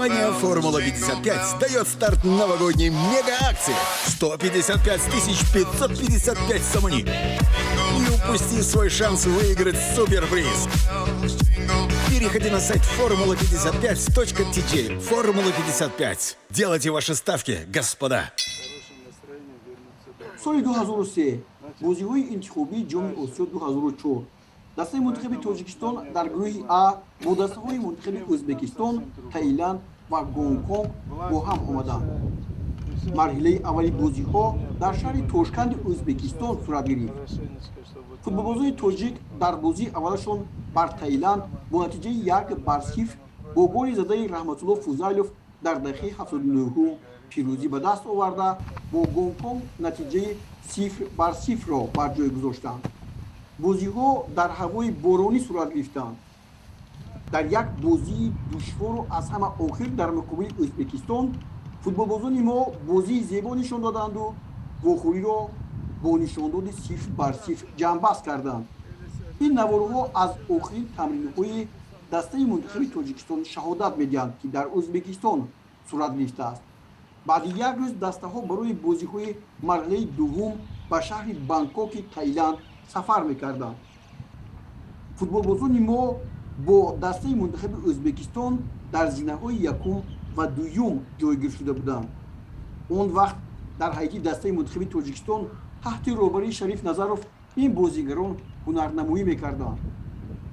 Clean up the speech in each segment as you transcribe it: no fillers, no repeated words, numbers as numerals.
Компания «Формула-55» дает старт новогодней мега-акции 155 555 сомони. Не упусти свой шанс выиграть суперприз. Переходи на сайт формула55.tj. Формула-55. Делайте ваши ставки, господа. Соли 2003, бозиҳои интихобии Ҷоми Осиё 2004, дастаи мунтахаби Тоҷикистон дар гурӯҳи А бо дастаҳои мунтахаби Ӯзбекистон, Таиланд ва Гонконг бо ҳам омаданд. Марҳилаи аввали бозиҳо дар шаҳри Тошканди Ӯзбекистон сурат гирифт. Футболбозони тоҷик дар бозии аввалашон бар Таиланд бо натиҷаи 1-0 бо голи задаи Раҳматулло Фузайлов дар дақиқаи 79-ум пирӯзӣ ба даст оварда, бо Гонконг натиҷаи 0-0-ро бар ҷой гузоштанд. Бозиҳо дар ҳавои боронӣ сурат гирифтанд. Дар як бозии душвору аз ҳама охир дар муқобили Ӯзбекистон футболбозони мо бозии зебо нишон доданду вохӯриро бо нишондоди 0-0 ҷамъбаст карданд. Ин наворҳо аз охирин тамринҳои дастаи мунтахаби Тоҷикистон шаҳодат медиҳанд, ки дар Ӯзбекистон сурат гирифтааст. Баъди як рӯз дастаҳо барои бозиҳои марҳилаи дуввум ба шаҳри Бангкоки Таиланд сафар мекарданд. Футболбозони мо бо дастаи мунтахаби Ӯзбекистон дар зинаҳои якум ва дуюм ҷойгир шуда буданд. Он вақт дар ҳайати дастаи мунтахаби Тоҷикистон таҳти роҳбарии Шариф Назаров ин бозигарон ҳунарнамоӣ мекарданд: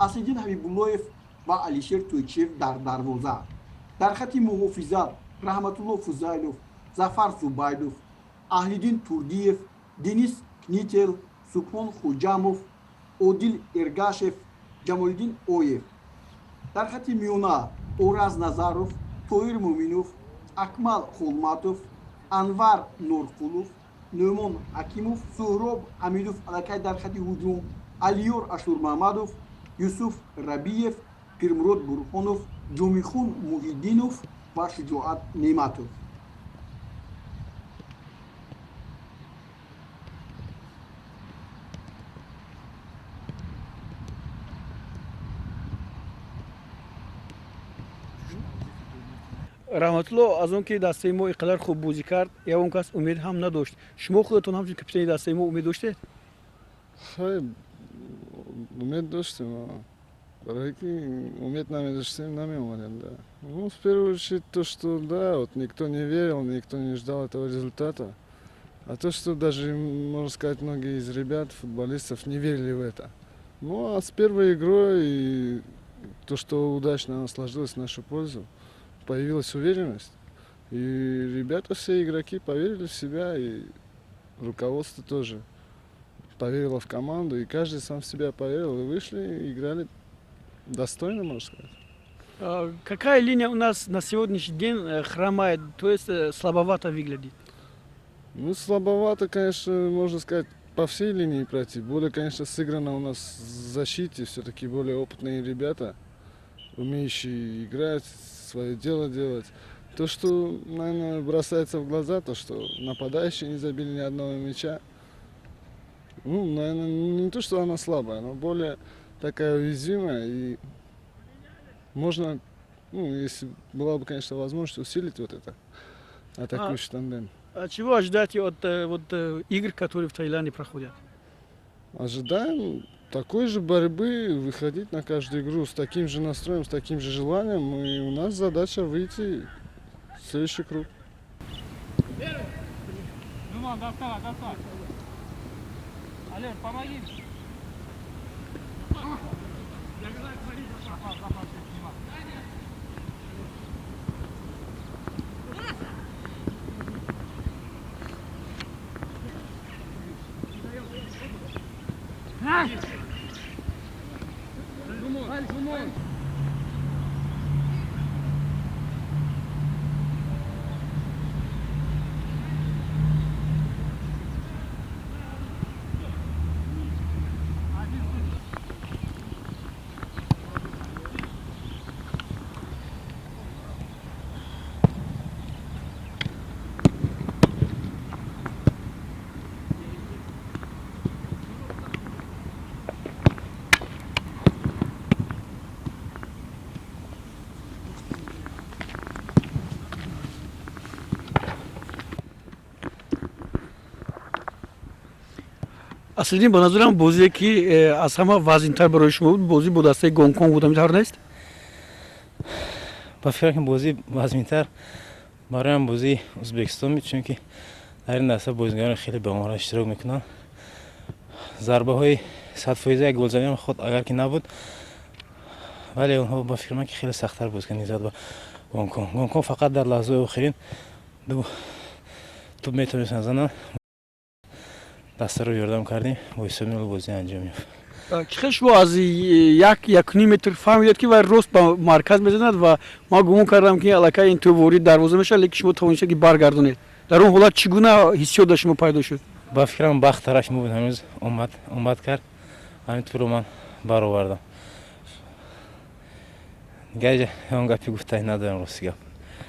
Аслиддин Ҳабибуллоев ва Алишер Тӯйчиев дар дарвоза, дар хатти муҳофизат Раҳматулло Фузайлов, Зафар Зубайдов, Аҳлиддин Турдиев, Денис Кнител, Субҳон Хуҷамов, Одил Эргашев, Ҷамолиддин Оев, дар хатти миёна Ораз Назаров, Тоир Муъминов, Акмал Холматов, Анвар Норқулов, Нӯъмон Ҳакимов, Суҳроб Ҳамидов. Аллакай дар хатти ҳуҷум Алиёр Ашурмаҳмадов, Юсуф Рабиев, Пирмурод Бурҳонов, Ҷомихун Муҳиддинов ва Шуҷоат Неъматов. Раҳматулло, аз он ки дастаи мо ин қадар хуб бозӣ кард, ягон кас умед ҳам надошт. Шумо худатон ҳамчун капитани дастаи мо умед доштед? Хай, умед доштем, барое ки умед намедоштем, намеомадем, да. Ну, в первую очередь то, что, да, вот никто не верил, никто не ждал этого результата. А то, что даже, можно сказать, многие из ребят, футболистов, не верили в это. Ну, а с первой игрой и то, что удачно она сложилась в нашу пользу, появилась уверенность. И ребята, все игроки поверили в себя, и руководство тоже поверило в команду, и каждый сам в себя поверил, и вышли, и играли достойно, можно сказать. А какая линия у нас на сегодняшний день хромает, то есть слабовато выглядит? Ну, слабовато, конечно, можно сказать, по всей линии пройти. Более, конечно, сыграно у нас в защите, все-таки более опытные ребята, умеющие играть, свое дело делать. То, что, наверное, бросается в глаза, то, что нападающие не забили ни одного мяча. Ну, наверное, не то, что она слабая, но более такая уязвимая. И можно, ну, если была бы, конечно, возможность усилить вот это атакующий тандем. А чего ожидаете от вот игр, которые в Таиланде проходят? Ожидаем такой же борьбы, выходить на каждую игру с таким же настроем, с таким же желанием. И у нас задача выйти в следующий круг. Нуман, доставай, доставай. Олег, помоги. Аслиддин, ба назарам, бозие ки аз ҳама вазнинтар барои шумо буд, бозӣ бо дастаи Гонконг буд, ҳамин тавр нест? Ба фикрам, ки бозии вазминтар бароям бозии Ӯзбекистон буд, чунки дар ин даста бозигарон хеле бемаҳорат иштирок мекунанд. Зарбаҳои 100-фоиза як голзаниам худ агар ки набуд, вале онҳо, ба фикри ман, ки хеле сахттар бозӣ карданд нисбат ба Гонконг. Гонконг фақат дар лаҳзаҳои охирин ду туп метавонистанд зананд. Дастаро ёрдам кардем, бо ҳисоби 0 бозӣ анҷом ёфт. Чӣ хел шумо аз 1-1.5 метр фаҳмидед, ки вай рост ба марказ мезанад, ва ман гумон кардам, ки аллакай ин тӯб ворид дарвоза мешавад, лекин шумо тавонистед, ки баргардонед? Дар он ҳолат чӣ гуна ҳиссиёт дар шумо пайдо шуд? Ба фикрам, бахт тарафи мо буд, ҳанӯз омад кард, ҳамин тӯбро ман баровардам. Дигар он гапи гуфтанӣ надорам, рости гап.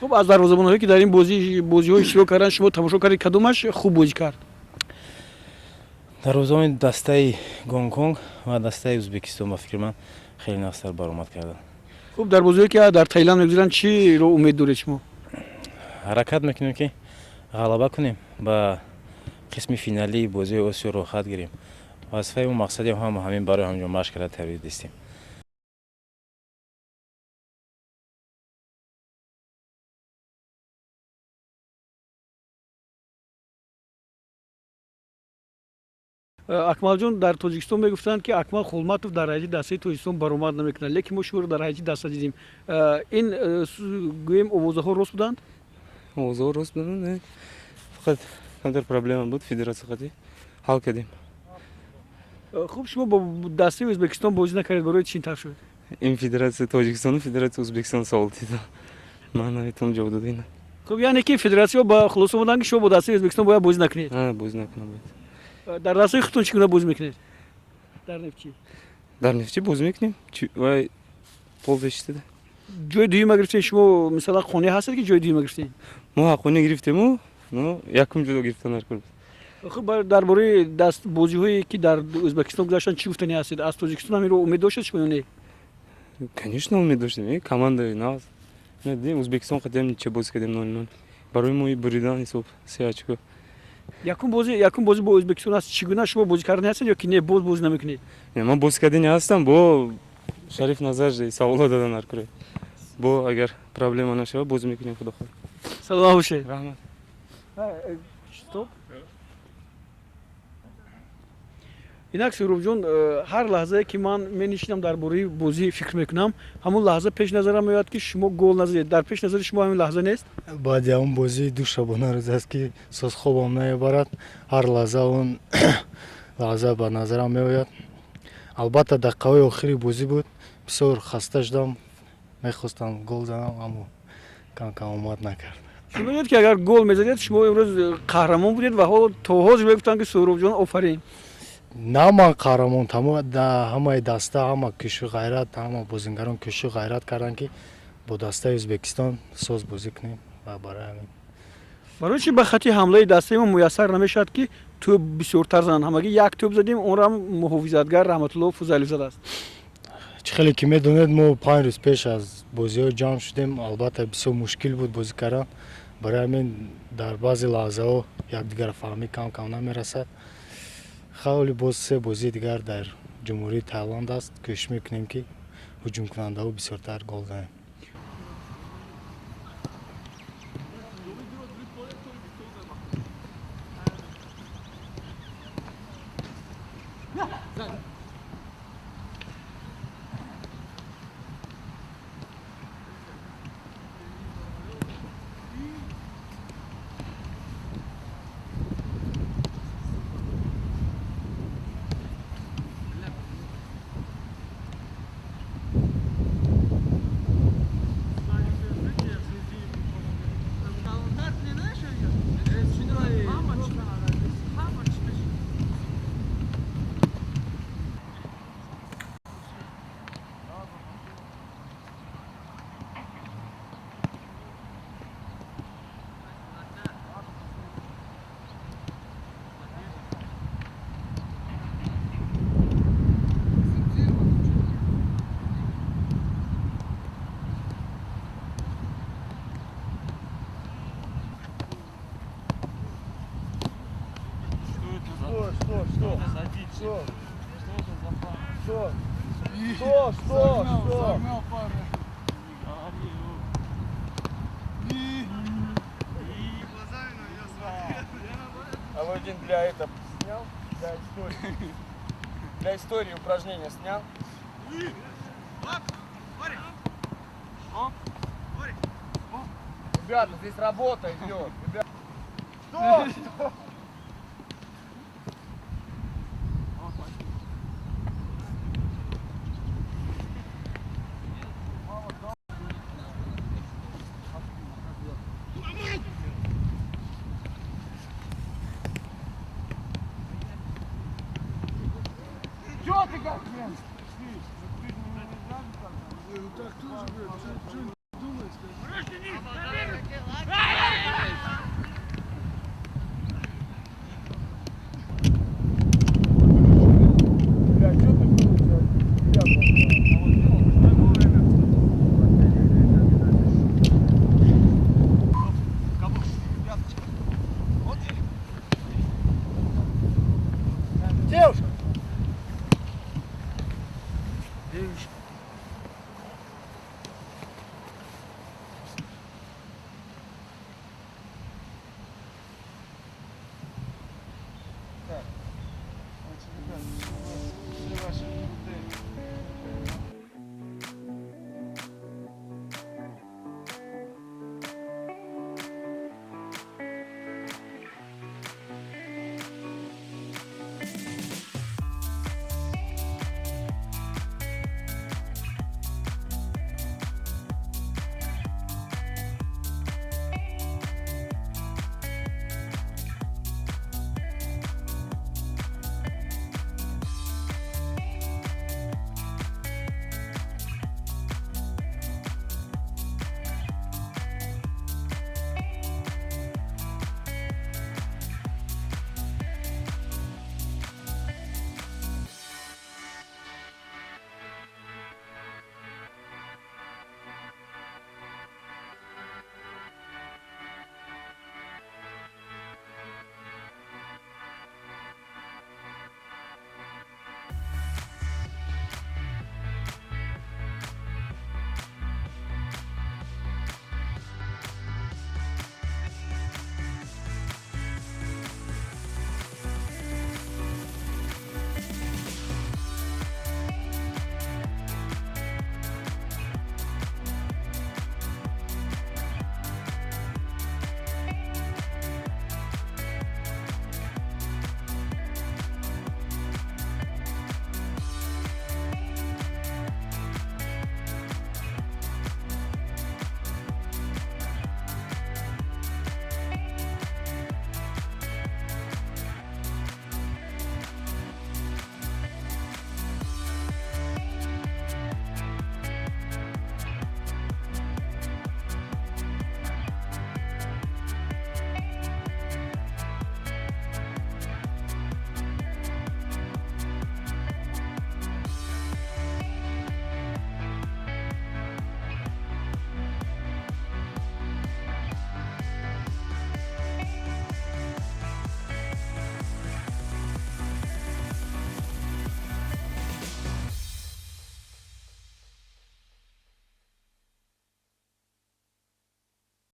Хуб, аз дарвозабонҳое, ки дар ин бозиҳо иштирок карданд, шумо тамошо кардед, кадомаш хуб бозӣ кард? Дарвозабони дастаи Гонконг ва дастаи Ӯзбекистон, ба фикри ман, хеле нағзтар баромад карданд. Хуб, дар бозиҳое, ки дар Таиланд мегузаранд, чиро умед доред шумо? Ҳаракат мекунем, ки ғалаба кунем, ба қисми финалии бозии Осиё роҳхат гирем. Вазифаи мо, мақсади ҳама ҳамин, барои ҳаминҷо машқ карда тайёрӣ дидистем. Акмалҷон, дар Тоҷикистон мегуфтанд, ки Акмал Холматов дар ҳайати дастаи Тоҷикистон баромад намекунад, лекин мо шуморо дар ҳайати даста дидем. Ин гӯем, овозаҳо рост буданд? Овозаҳо рост буданд, фақат камтар проблема буд, федератсия қатӣ ҳал кардем. Хуб, шумо бо дастаи Ӯзбекистон бозӣ накардед, барои чӣ ин тавр шуд? Ин федератсияи Тоҷикистону федератсияи Ӯзбекистон савол дидам, ман наметавонам ҷавоб дода ина. Хуб, яъне ки федератсияҳо ба хулоса омаданд, ки шумо бо дастаи Ӯзбекистон бояд бозӣ накунед? Бозӣ накунам бояд. Дар дастаи худтон чӣ гуна бозӣ мекунед, дар Нефтчӣ? Дар Нефтчӣ бозӣ мекунем, вай ползащита. Ҷои дуюма гирифтед шумо, мисалан, қонеъ ҳастед, ки ҷои дуюма гирифтед? Мо ҳаққони гирифтему, но якум ҷудо гирифта наркор. Хуб, дар бораи даст бозиҳое, ки дар Ӯзбекистон гузаштанд, чӣ гуфтанӣ ҳастед? Аз Тоҷикистон ҳаминро умед доштед шумо ё не? Конечно, умед доштем. Командаи нав дидем, Ӯзбекистон қатиам ничья бозӣ кардем, 0-0. Барои мо буридан ҳисоб се очко. Якум бозӣ бо Ӯзбекистон аст, чӣ гуна, шумо бозӣ кардани ҳастед ё ки не, боз бозӣ намекунед? Ман бозӣ кардани ҳастам, бо Шариф Назар саволо дада наркуре. Бо агар проблема нашава, бозӣ мекунем, худо хоҳад. Саломат бошед. Раҳмат. Стоп. Инак, Суҳробҷон, ҳар лаҳзае, ки ман менишинам, дар бораи бозӣ фикр мекунам, ҳамон лаҳза пеш назарам меояд, ки шумо гол назадед. Дар пеш назари шумо ҳамин лаҳза нест? Баъди ҳамон бозӣ ду шабона рӯз аст, ки соз хобам намебарад. Ҳар лаҳза он лаҳза ба назарам меояд. Албатта, дақиқаҳои охири бозӣ буд, бисёр хаста шудам, мехостам гол занам, аммо кам-кам омад накард. Шумо медонед, ки агар гол мезадед, шумо имрӯз қаҳрамон будед ва ҳоло то ҳозир мегуфтанд, ки Суҳробҷон, офарин. На ман қаҳрамон, ҳамаи даста, ҳама кӯшу ғайрат, ҳама бозингарон кӯшу ғайрат карданд, ки бо дастаи Ӯзбекистон соз бозӣ кунем ва барои ҳамин. Барои чи ба хати ҳамлаи дастаи мо муяссар намешавад, ки тӯб бисёртар зананд? Ҳамагӣ як тӯб задем, онро ҳам муҳофизатгар Раҳматулло Фузайлов задааст. Чӣ хеле ки медонед, мо 5 рӯз пеш аз бозиҳо ҷамъ шудем. Албатта, бисёр мушкил буд бозӣ кардан, барои ҳамин дар баъзе лаҳзаҳо якдигарфаҳмӣ кам кам намерасад. Ҳоли боз се бозии дигар дар Ҷумҳурии Тайланд аст, кӯшиш мекунем, ки ҳуҷумкунандаҳо бисёртар гол занем. Что, что, что? Что? Что? Что? Что? Что? А вы один для этого снял? Для истории. Для истории упражнения снял? Ребята, здесь работа идет. Ребята. Что? Что? Так тоже, блядь, что